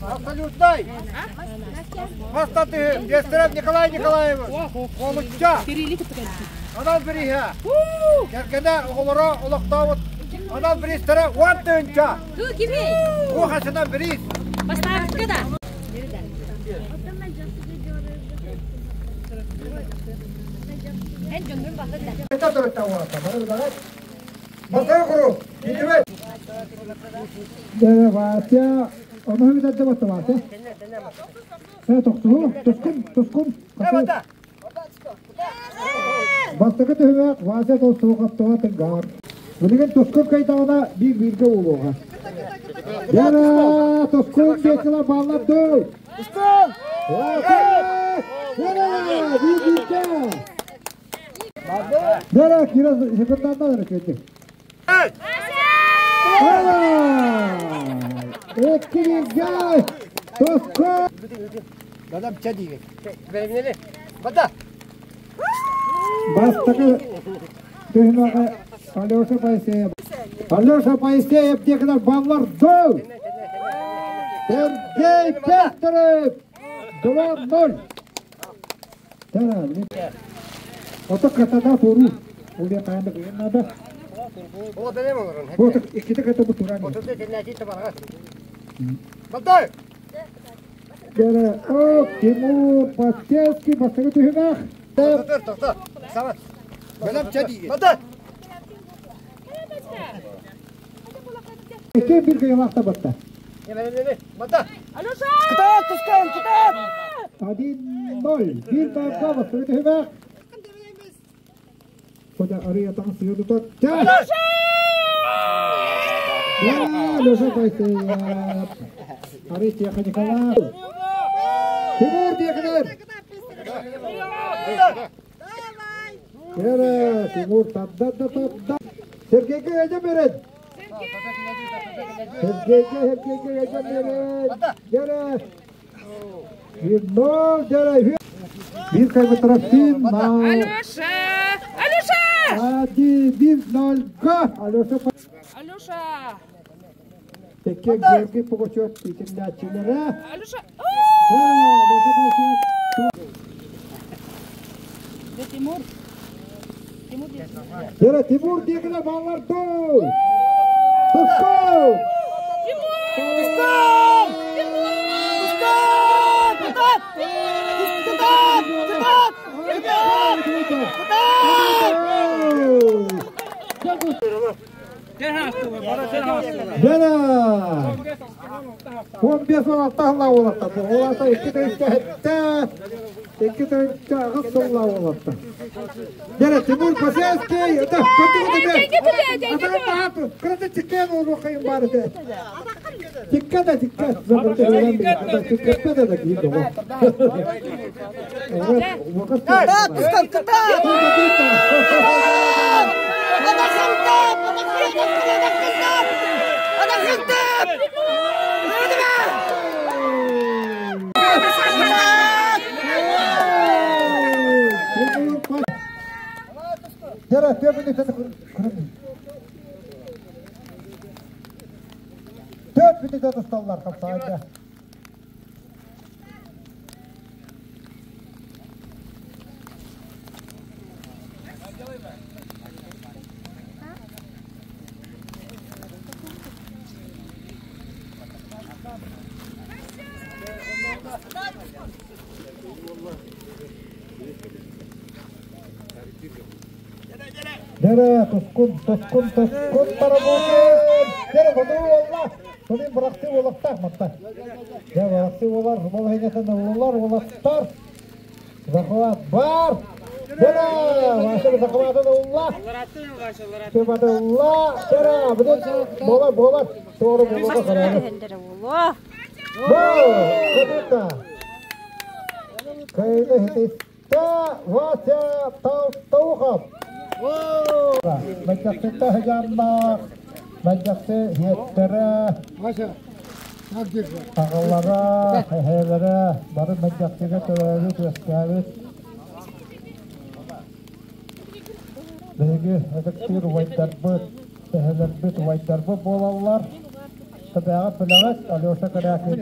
Абсолютнай! Бастатыһы Нестеров Николай Николаевич, Холучча, анал бирииһэ, кэргэнэ оҕолоро олохтообут анал бириистэрэ 10 тыһыынча! Куохасынан бириис! Поставка да! Это турutta уолатта, бары билэҕит. Бастакы куруук, киирдибит! Вася, ону бүтэрдэ батта Вася. Тохтуу, тускун, тускун. Бастакы түһүмэх Вася Толстуохаптова тыгар. Билигин тускун кайтаҕына биир бииргэ буолуоҕа. Яра, тускун диэкила баллар дуу. Тускун! Вася! Яра, биир бииргэ. Яра, кира секундандан эрэ Икки бииргэ! Тускун! Бадам ча диигин. Бэримнели. Бада! Бастакы түһүмэҕи Алеша Моисеев. Алеша Моисеев диэкинэн баллар дол! Сергей Пестерев! 2-0. Ото катана туру. Ол каанда кыйын надо. О, бэлэм олорон. Вот икките ката бу туран. Отут теннәти табарга. Балтай! Дere, о, Тимур Пастельский бастакы түһүмэх. Тохтор, тохтор. Сама. Бэлэм чэ диигин. Балтай! Икки bir кыйылаах табатта. Бэлэмнени. Балтай! Алеша! Кытаат, тускан, кытаат! 1-0. Bir тайпа бастакы түһүмэх. Хода арыя таң сыйы тутат. Алеша! Алеша Пастельский. Арый техникалар. Тимур диэкинэр. Кere, Тимур тадда да тадда. Сергейге эже берет. Сергейге, Сергейге эже берет. Дере. 1-0, дере. Bir kaybı tarafın. Алеша! Алеша! Hadi 1-0 ga. Алеша Алеша! Tekke Георгий Пугачев итимләтчиләре. Алеша! Алеша Пугачев. Да Тимур! Тимур Дере Тимур дегенә балалар дол. Тускул. Тимур! Тускан! Тускан! Кытаат! Кытаат! Кытаат! Кытаат! Дере. 15 16 алла олатта. Олата 2 тәтте. 2 тәтте агыс солла олатта. Дере Тимур Косецкий. Да, көтү көтү. Кырды тиккен ол кайын бар иде. Тикке да тикке. Тикке да да кийди го. Кытаат, тускан, кытаат! Ана хантап! Ана хантап! Ана хантап! Ана хантап! Дере, 4 минут тусталлар хапсаайда. Дере, тускун, тускун, тускун, тарабукен. Дере, тоду олла. Тудин быракты олақтар, матта. Де, быракты олар, бол хейнетен олар, олақтар. Захват бар. Дере, вашы захваты олла. Себаты олла. Дере, бұден, болар, болар. Doğru болуға қарады. Бол, көтетті. Кайны хитисте Вася Талтаухов. Мәджақсытта хыжаннақ, мәджақсы хиеттері, ағалара, хәйәлері, бары мәджақсыға төрәбіт, өскәбіт. Биһиги ытыктыыр убайдарбыт, эһэлэрбит убайдарбыт буолаллар. Табаҕа билэҕит, Алеша Корякин.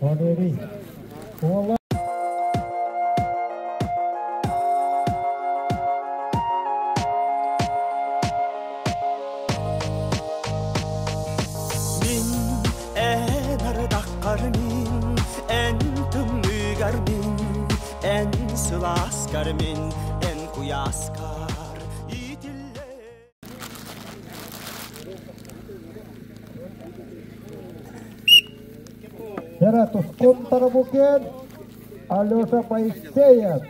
Валерий. Уола Мин эн ардаххар мин, эн тымныыгар мин, эн сылааскар мин, эн куйааскар иитиллэ. Вера Тускун Тарабукин, Алеша Моисеев.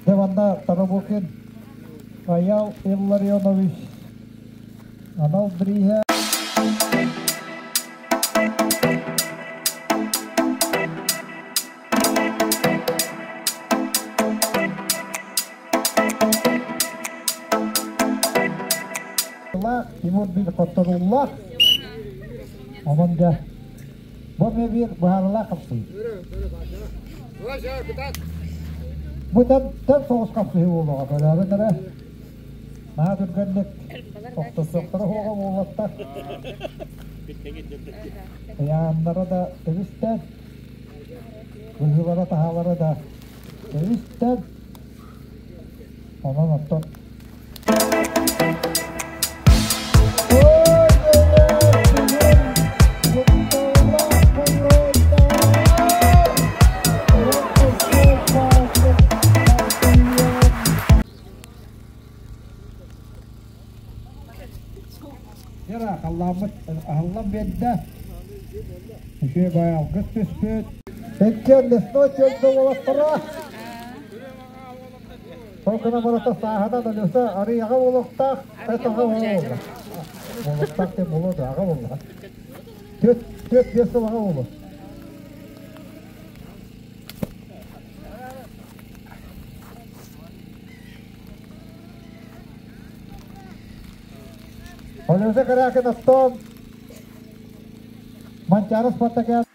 Дьэ манна Тарабукин Аял Илларионович анал бирииһэ Тимур биир хотторуулаах. Онон дьэ бу эмиэ биир быһаарылаах хапсыы. Бу тэн тэн соҕус хапсыһыы буолуоҕа көрөөрүн эрэ. Наһаа түргэнник охтосуохтара суоҕа буолуохтар. Ыйааннара да тэбистэн, быһыылара-таһаалара да тэбистэн. Онон оттон Вера халлааммыт аһыллан биэрдэ. Үчүгэй баай алгыс түспүт. Иккиэн лесной түөлбэ уолаттара. Сол гына барыта сааһынан Алеша арый аҕа буолуохтаах, эт аҕа буолуо. Буолуохтаах диэн буолуо да аҕа буолла. 4-5 сыл аҕа буолуо. Алеша Корякин оттон Манчаары Спартакиад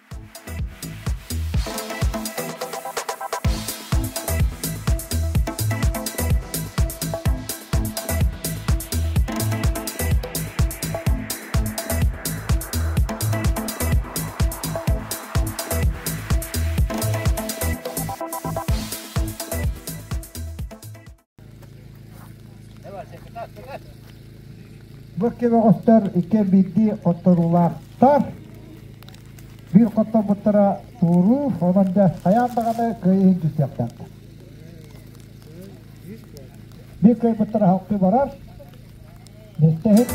Бу икки бөҕөстөр икки биирдии хотторуулаахтар. Биир хотторбуттара туоруур, онон дьэ хайаан даҕаны кыайыы иһин түсүөхтээхтэр. Биир кыайбыттара халкыы барар. Миэстэ иһин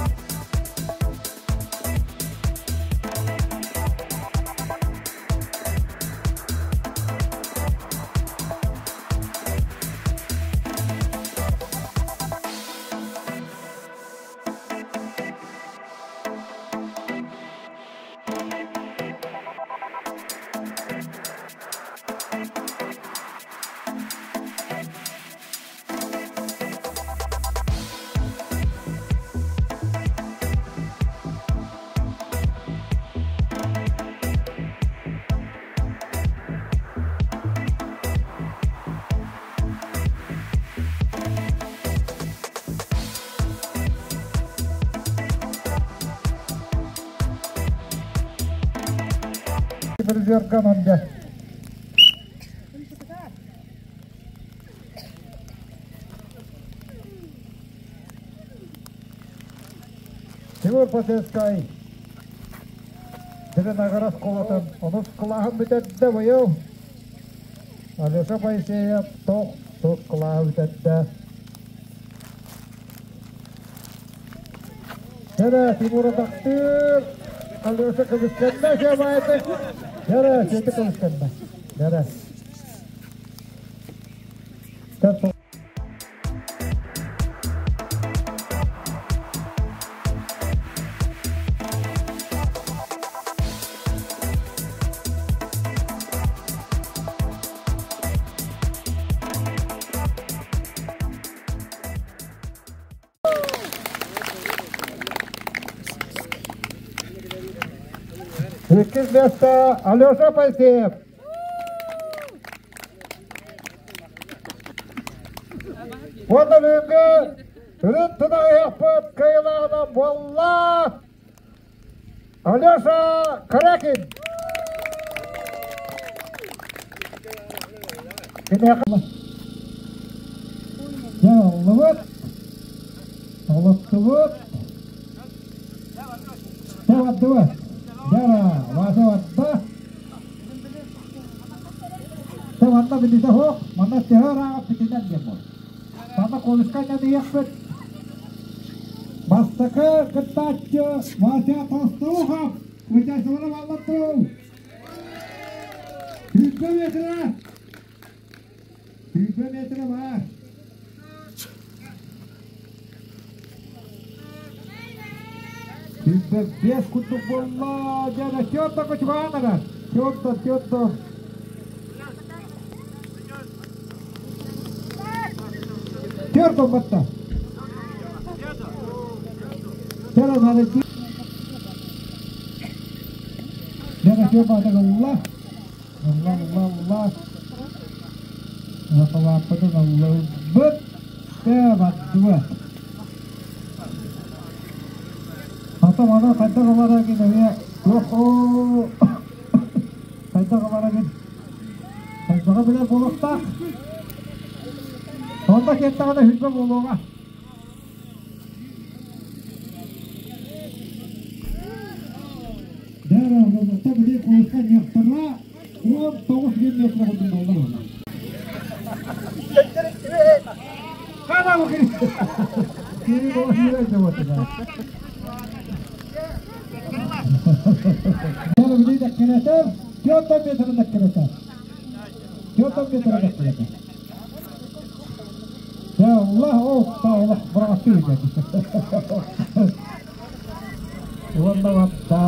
Призерка Нонде. Тимур Посельскай Зеленогор оскуолатын онус кылааһын бүтэрдэ быйыл. Алеша Моисеев тохсус кылааһы бүтэрдэ. Дьэрэ, Тимур атахтыыр. Алеша көмүскэннэ, Сэмайты. Дьэрэ, сиэти көмүскэннэ. Дьэрэ. Иккис место Алеша Пайсеев. Уонна бүгүҥҥү үрүн тунайыахпыт кыайыылааҕынан буолла Алеша Корякин. Киниэхэ Дьэ, ыллыбыт, олоттубут. Дьэ, бардыбыт. Дьэ, Вася барда. Дьэ, манна билитэ суох, манна төһө ырааҕа бүтүнэн диэн буолла. Манна Колышка ньадыйыахпыт. Бастакы кыттааччы Вася Толстоухов. Участиелара баллаттуу. 100 метрэ. 100 метрэ баар. Сүүрбэ биэс курдук буолла. Дьэ, Тёртон кучугаан эрэ. Тёртон, Тёртон. Тёртон батта. Дьэ, надо Дьэ, Тёртон ылла. Ылла, ылла, ылла. Лапалааппытын ыллыбыт. Дьэ, бардыбыт. Ата мана хайдах ыларагын эмиэ туох оо хайдах ыларагын хайдаҕа билэр буолуохтаах. Онно киэттэҕинэ хүлбэ буолуоҕа. Дьэ, били куйуска ньыахтара 19 метр курдук буолла. Хана бу кири кири били дакканатар, 4 метр дакканатар. 4 метр дакканатар. Ya Allah, oh, Allah, berhasil jadi. Уонна батта.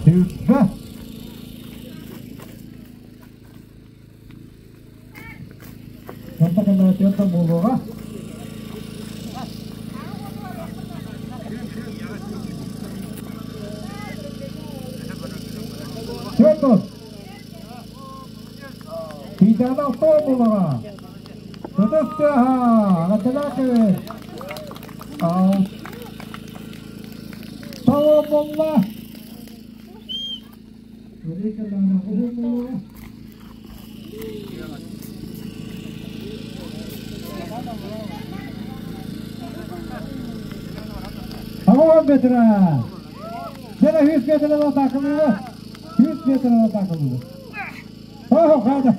Сүбэ. Манна кэллэҕэ буолуоҕа. Төрт Тиидэҕинэ алта буолуоҕа. Ытыс тыаһа, аҕатылаакыбыт. Алта буолла. Аҕа метра. Дьэ, 100 метрэ атаакалыыбыт. 100 метрэ атаакалыыбыт. Оо, хаада.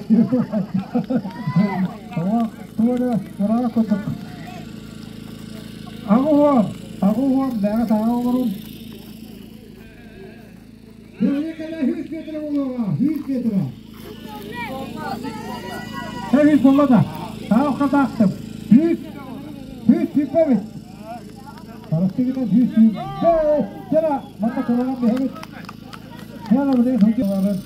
Оо, туора, туора курдук. Аҕа аҕа бэҕэ таҕа олорун. Кэлэ 100 метрэ буолуоҕа, 100 метрэ. 100 буолла да. Таах хатаахтым. 100 100 сүүрбэбит. Арастыгынан 100 сүүрбэ. Дьэ, манна кыланан биһэбит. Яна биле сылдьаларын.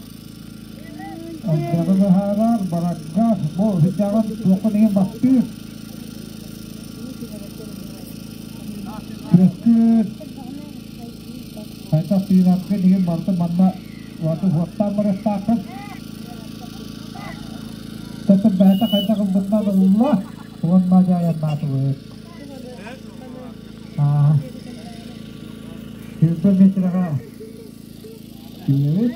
Онтон баһаарар, бараггар, бу сыдьаҕын туоххун иһин бастыыр. Күөскүр, хайдах тыынаргын иһин барыта манна уоту уоттаан барыахтааххын. Тэтим бэйэтэ хайдах ылбытынан ылла, уонна дьэ айаннаатыбыт. Аа, 100 метрэҕэ тиийэбит.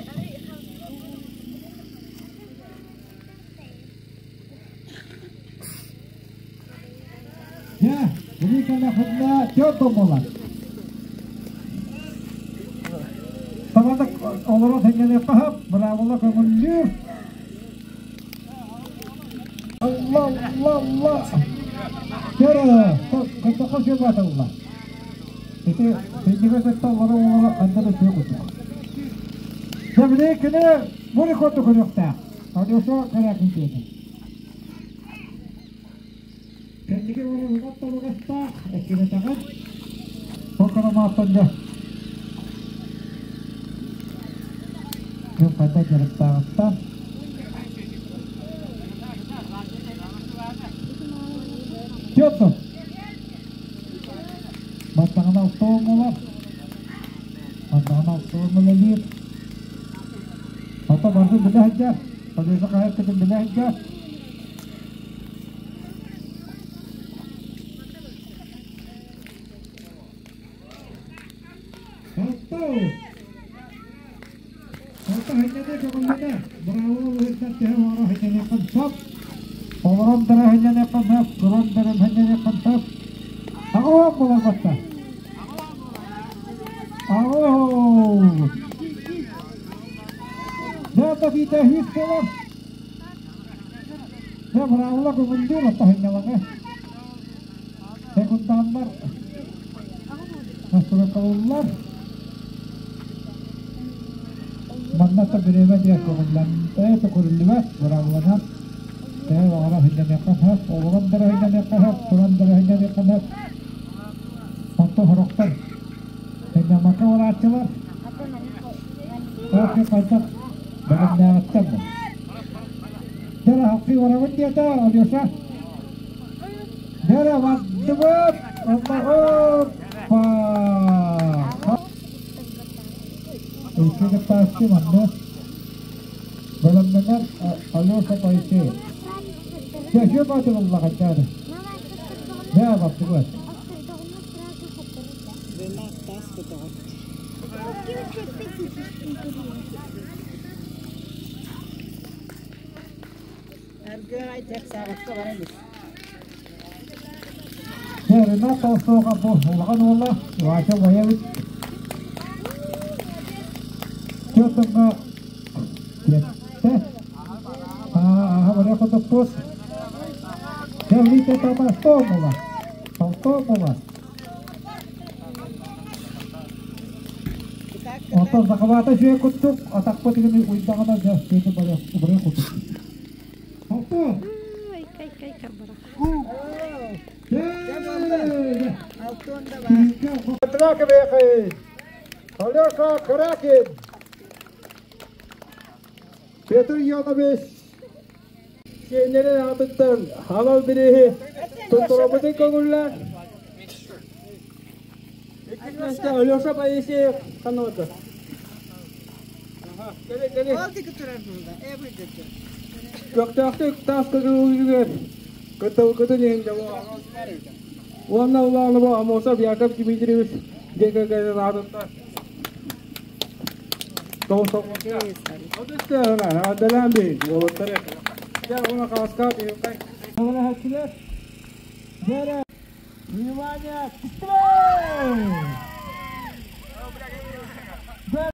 Дьэ, били кэлэхиннэ түөрт буолар. Табадык олорон сынньаныахха сөп, быраабыла көҥүллүүр. Алла, алла, алла. Көрө, көтөхө сүбэтылла. Ити синньигэ кытта олоро-олоро ханна да сүө курдук. Дьэ, били кини бу рекорду көрүөхтээх. Алеша Корякин диэни. Кэнники уруһугар табыгастаах, эккирэтэҕин. Ол кырамааттан дьэ. Ким хайдах дьарыктааҕыттан. Петр! Баттаҕына алта буолар. Алтаҕына алтыан үлэлиир. Ото барытын билэ сылдьар. Полиция хаһыаккытын билэ сылдьар. Отто! Отто хэннэне көҕүллэнэ. Быраабыла быһыытынан төһө оҥоро хэннэниэххин сөп. Олорон да хэннэниэххин сөп, туран да хэннэниэххин сөп. Аҕыһын буолар батта. Аҕыһын! Дьэ, да үс буолар. Дьэ, быраабыла көҥүллүүр отто хэннэлэҥэ. Секунданнар настырыкалыллар. Манна да бириэмэ диэн көҥүллэммэт, көрүллүбэт, быраабыланан төһө баҕарар сынньаныахха сөп, олорон да сынньаныахха сөп, туран да сынньаныахха сөп. Онтон сорохтор сынньаммакка барааччылар. Ол хайдах бэлэмнээҕиттэн Дьэ, хаппыы барабын диэтэ Алеша. Дьэ, бардыбыт! Оппа! Икки кыттааччы манна бэлэмнэнэр Алеша Моисеев. Дьэ, үчүгэй баатырыллаҕа дьэ. Дьэ, бардыбыт. Дьэ, Ренат Толстовка бу улахан уола Вася Боевич Петрга тиэттэ. Ааһа барыах курдукпут. Дьэ, Витя Толстомова. Толстомова. Онтон захвата үчүгэй курдук, атахпытыгын уйдаҕына дьэ, Петр барыах курдук. Алеша Каракин, Петр Янович Сиэннэрин аатыттан анал бирииһи туттарабытын көҥүллээн Иккис миэстэ Алеша Поисеев ханна Кэлэ, кэлэ. Көхтөөхтүк таас көтүрүүтүгэр кыттыбыккытын иһин дьоҥҥо уонна Улаанова Амосов Яков Дмитриевич дьиэ кэргэнин аатыттан Эҕэрдэлээн биһин уолаттары. Дьэ, уонна хааска биһиэхэ. Внимание! Строй!